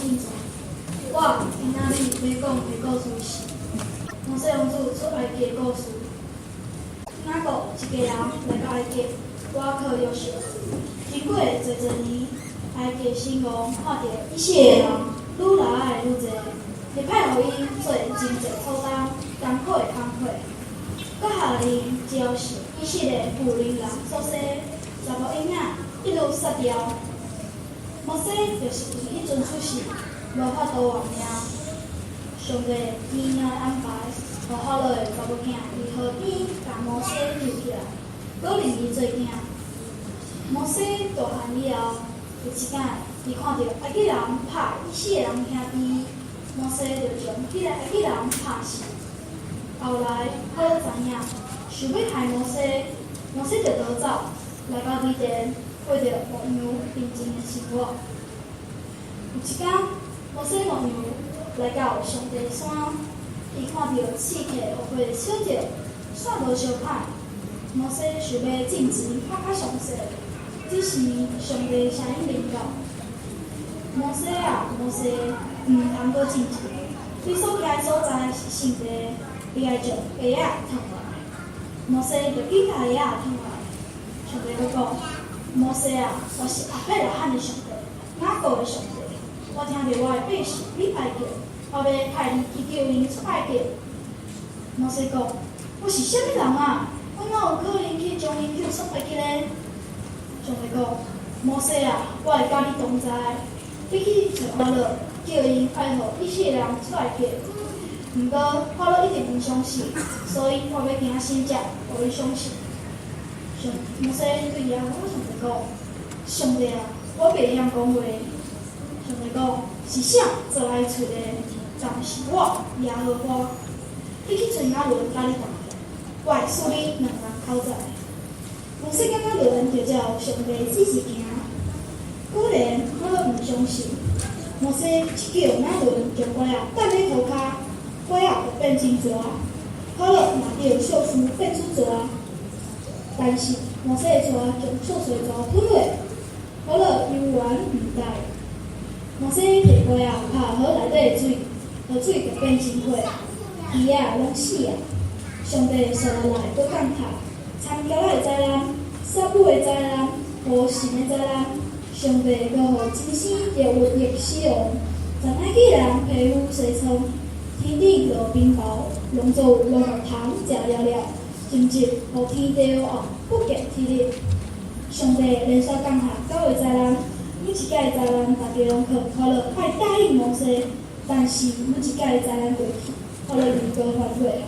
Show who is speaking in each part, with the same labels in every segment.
Speaker 1: 真濟。我今仔日欲講的故事是摩西王子出埃及的故事。雅各一家人來到埃及，倚靠約瑟。經過濟濟年，埃及新王看著以色列人愈來愈濟，就派予𪜶做真濟粗重艱苦的工課。閣下令只要是以色列婦人所生查某嬰仔，一律殺掉。摩西就是佇彼陣出世，無法度活命。上帝奇妙的安排，予法老的查某囝佇河邊共摩西救起來，閣認伊做囝。摩西大漢以後，有一擺，伊看著埃及人拍以色列人兄弟，摩西就將彼个埃及人拍死。後來法老知影，想欲害摩西，摩西就逃走，來到米甸，過著牧羊貧賤的生活。有一工，摩西牧羊來到上帝山，伊看著刺客予火燒著，煞無燒歹。摩西想欲進前看較詳細，這時上帝聲音臨到：摩西啊，摩西，毋通閣進前，你所徛的所在是聖地，你愛將鞋仔脫落來。摩西就緊共鞋仔脫落來。上帝閣講：摩西啊，我是亞伯拉罕的上帝，雅各的上帝。我聽著我的百姓佇埃及，我欲派你去救𪜶出埃及。摩西講：我是啥物人啊？我哪有可能去將𪜶救出埃及呢？上帝講：摩西啊，我會佮你同在，你去揣法老，叫𪜶愛予以色列人出埃及。毋過法老一定毋相信，所以我欲行神蹟，予伊相信。上摩西對耶和華上帝講：上帝啊，我袂曉講話。上帝講：是啥做來喙的？但是我耶和華。你去揣亞倫佮你同在，我會賜你兩人口才。摩西佮亞倫就照上帝指示行。果然，法老毋相信。摩西一叫亞倫將拐仔擲佇塗跤，拐仔就變成蛇。法老嘛著術士變出蛇，但是摩西的蛇將術士的蛇吞落，法老猶原毋答應。摩西提拐仔拍河內底的水，河水就變成血，魚仔攏死啊！上帝紲落來閣降下，田僑仔的災難，沙母的災難，河神的災難，上帝閣予精生著瘟疫死亡，全埃及人皮膚痧瘡，天頂落冰雹，農作物攏予蟲食了了，甚至予天地黑暗，不見天日。上帝連續降下九个災難，每一擺災難，大家攏勸法老愛答應摩西，但是每一擺災難過去，法老又閣反悔。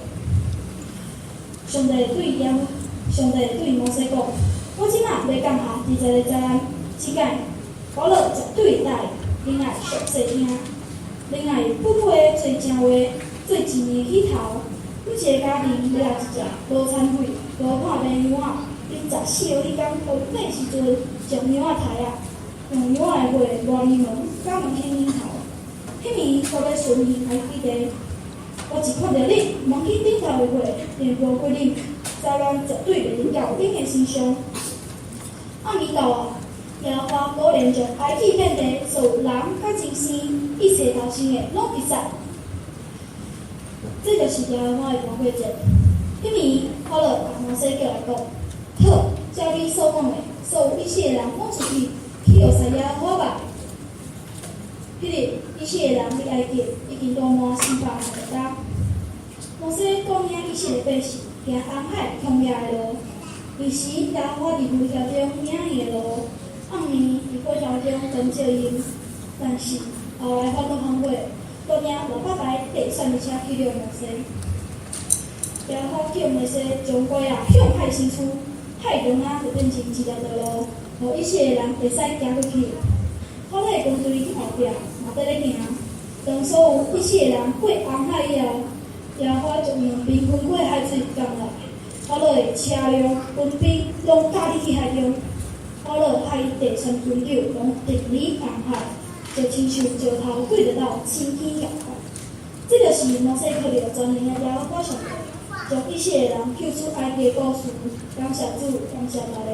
Speaker 1: 上帝對摩西講：我這馬欲降下第十个災難，這擺法老絕對會答應，恁愛詳細聽。恁愛分火做正話，做一年起頭，每一个家庭掠一隻無殘廢、無破病羊仔，佇14日工黃昏時陣，將羊仔刣啊，用羊仔的血抹佇門佮門框頂頭。彼暝我欲巡行埃及地，我一看著恁門框頂頭的血，便過過恁，災難絕對袂臨到恁的身上。暗暝到啊，耶和華果然將埃及遍地所有人佮牲畜，一切頭生的攏擊殺。這就是耶和華的住棚節。彼暝，法老共摩西叫來講：好，照你所講的，所有以色列人攏出去，去服侍耶和華吧。彼日，以色列人佇埃及已經住滿450冬。摩西帶領以色列百姓行紅海空野的路，彼時耶和華佇雲霞中領𪜶的路，暗暝佇火柱中光照𪜶。但是後來法老反悔，帶領600台地產的車去掠摩西。耶和華叫摩西將拐仔向海伸出，海中仔就變成一條道路，予以色列人會使行過去。法老的軍隊佇後壁嘛綴咧行。當所有以色列人過紅海以後，耶和華將兩邊分開海水降落來，法老的車輛、軍兵攏咬入去海中。法老佮伊地船軍隊攏沉佇紅海，就親像石頭對著斗輕輕仝款。這就是摩西靠著全能的耶和華上帝，將以色列人救出埃及的故事。感謝主，感謝大家。